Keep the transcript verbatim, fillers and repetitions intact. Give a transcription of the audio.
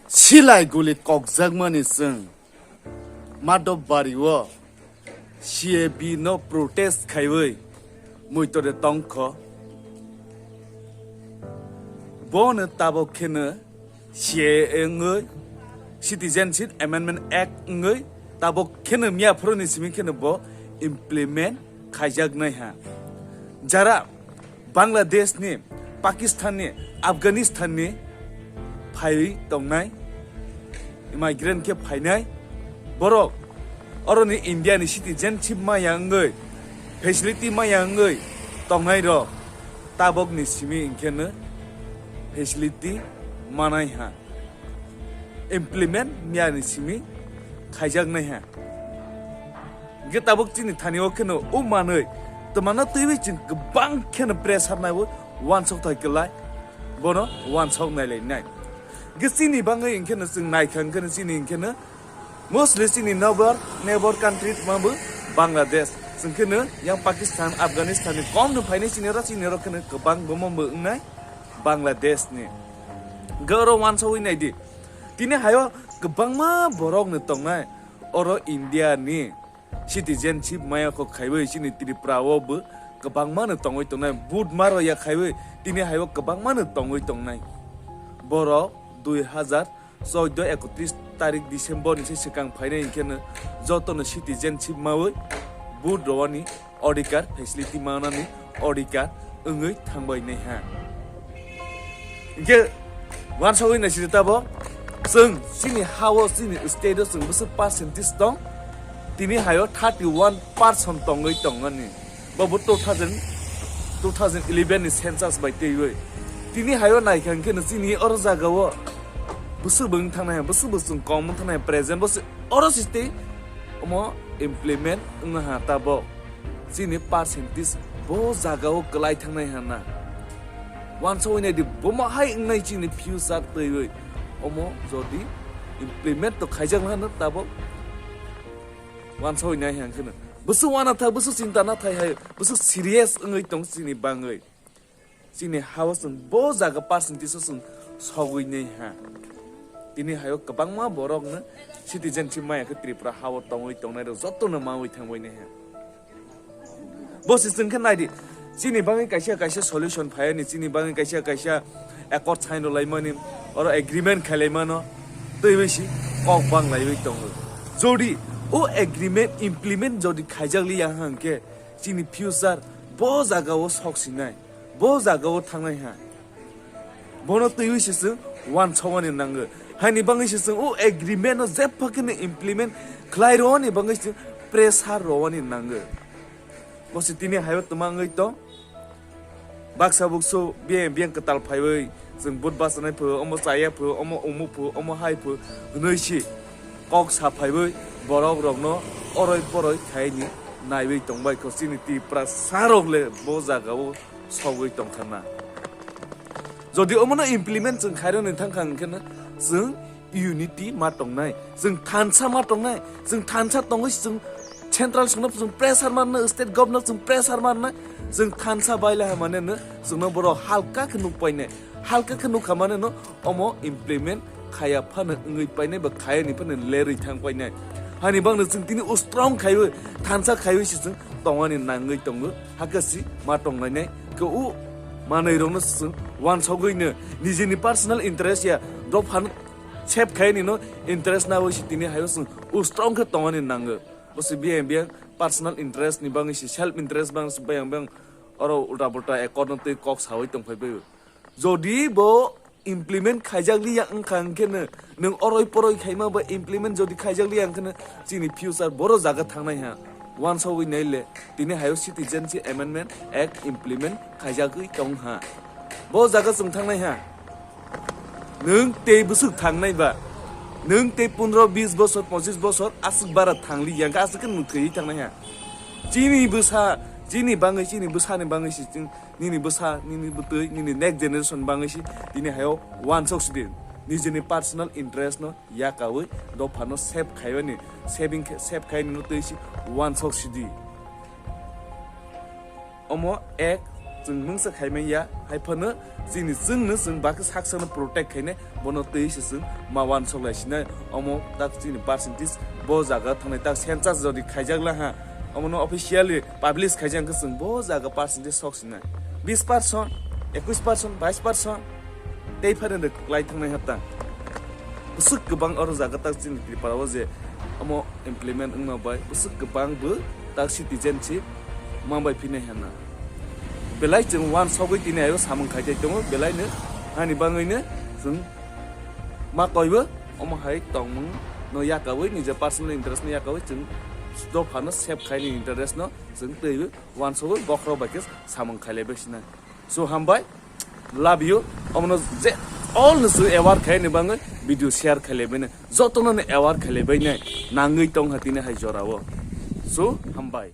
Silai guli kokjakmani chwng Madhobbario C A B no protest khaiwi muitode tongkho. Bono tabok kheno C A A wngwi, Citizenship Amendment Act wngwi, tabok kheno miyaphuruni simi kheno bo implement khaijaknai ha. Jara Bangladesh ni, Pakistan ni, Afghanistan ni phaiwi tongnai, immigrant khe phainai borok, oroni India ni citizenship maya wngwi, facility maya wngwi tongnai rok, tabok ni simi hinkhe no facility manai ha, implement miya ni simi khaijaknai ha. Hinkhe tabuk chini thani o kheno o manwi twmano twiwi chwng kwbang kheno pressure naiwi wansok thai kwlai, bono wansok nailainai. Hinkhe chini bangwi hinkhe no chwng naikha hinkhe no chini hinkhe no mostly chini neighbor, neighbor country tongma bo Bangladesh. Chwng kheno yang Pakistan, Afghanistan ni kom no phainai chini oro, chini oro kheno kwbang bomo bo wngnai Bangladesh ni. Hinkhe oro wansogwi naidi. Tini hayo kwbangma borok no tongnai oro India ni citizenship maya kho khaiwi chini Tripura o bo kwbangma no tongwi tongnai, vote maro ya khaiwi tini hayo kwbangma no tongwi tongnai. Borok dui hazar chaudo ekotris tarik December ni se swkang phainai hinkhe no joto no citizenship mawi vote rwani odhikar, facility manani odhikar wngwi thangbainai ha. Hinkhe wansogwi naisidi tabo, chwng chini ha-o, chini state-o chwng bwswk percentage tong, tini hayo thirty one percent tongwi tongmani. Bo bo two thousand, two thousand eleven ni census bai twiwi. Tini hayo naikha hinkhe no chini oro jagao bwswk bo wng thangnai ha, bwswk bo chwng kom wng thangnai ha, present bo se oro se tei omo implement wngna ha tabo. Chini percentage bo jagao kwlai thangnai hwnna. Wansogwi naidi, bomo hai wngnai chini future twiwi. Omo jodi implement to khaijak hwnna tabok wansogwi nai hwnkheno. Bwswk uanathak, bwswk chinta nathai hai, bwswk serious wngwi tong chini bangwi. Chini ha-o chwng bo jaga percentage-o chwng sogwi nai ha. Tini hayo kwbangma borokno citizenship maya khe Tripura ha-o tongwi tongnai rok jotono mawi thangwi nai ha. Bo se chwng khe naidi, chini bagwi kaisa kaisa solution phayani, chini bagwi kaisa kaisa accord sign rwlaimani, oro agreement khailaimano twiwi si kok banglaiwi tongo. Jodi o agreement implement jodi khaijak liya hwnkhe chini future bo jaga-o sok sinai. Bo jaga-o thangnai ha. Bono twiwi se chwng wansogwani nango. Haini bagwi se chwng o agreement no jepha kheno implement khlai rwani bagwi se chwng pressure rwani nango. Bo se tini hayo twma wngwi tong. Baksa buksu biyang biyang kwtal phaiwi chwng vote bachanai pho, omo chaya pho, omo umuk pho, omo hai pho hwnwi si kok sa phaiwi borok rokno oroi poroi khaini naiwi tongbai kho. Chini Tiprasa rok le bo jaga-o sogwi tongkha na. Jodi omono implement chwng khairokni thangkha hwnkhe na chwng unity ma tongnai, chwng thansa ma tongnai, chwng thansa tongwi chwng central songno chwng pressure marnai, state governor chwng pressure marnai, chwng thansa baila hamane no chwngno borok halka khe nukpainai, halka khe nukha mane no omo implement khaya phano wngwi painai ba khayani phano lerwi thang painai. Hani bangno chwng tini o strong khaiwi, thansa khaiwi se chwng tongmani nangwi tongo, hakhe si ma tonglainai. Khe o manwi rokno chwng wansogwi no nijini personal interest ya, dophano save khaini no interest nawi se tini hayo chwng o strong khe tongmani nango. Bo se biyang biyang personal interest ni bagwi se, self interest bang se biyang biyang oro ulta pulta accord no twi kok sawi tongphai bai. Jodi bo implement khaijak liya wngkha hwnkhe no, nwng oroi poroi khaima ba implement jodi khaijak liya hwnkhe no, chini future boro jaga thangnai ha. Wansogwi naile, tini hayo Citizenship Amendment Act implement khaijagwi tong ha. Bo jaga chwng thangnai ha. Nwng tei bwswk thangnai ba, nwng tei pondro, bis bosor, pochis bosor aswk bara thangli ya, hwnkhe aswk khe nwng thwiwi thangnai ha. Chini bwsa, chini bangwi, chini bwsani bangwi se chwng nini bwsa, nini bwtwi, nini next generation bangwi se tini hayo wansok sidi. Nijini personal interest no yakawi dophano save khaiyani, saving khe, save khaiyani no twi se wansok sidi. Omo ek Chwng mungsa khaimanya, hai phano chini chwngno chwng bakhe sak sakno protect khainai, bono twi se chwng ma uansuk lai sinai. Omo tak chini percentage bo jaga thangnai, tak census jodi khaijak la ha, omono officially publish khaijak khe chwng bo jaga percentage sok sinai, bis percent, ekwis percent, bais percent tei phano rwk lai thangnai ha ta. Bwswk kwbang oro jaga tak chini Tripura o je omo implement wngma bai bwswk kwbang bo tak citizenship ma bai phinai hwnna. Belai chwng uansugwi tini ayo samung khai tai tongo, belai no hani bangwi no chwng ma koibo omo hai tongmung no yakawi, nijor personal interest no yakawi chwng dophano save khai ni interest no chwng twiwi uansugwi bokhorok bai khe samung khai lai bai sinai. So hambai, love you. Omono je all no chwng aware khai ni bangwi video share khai lai bai nai, jotono no aware khai lai bai nai, nangwi tong ha tini hai jora o. So hambai.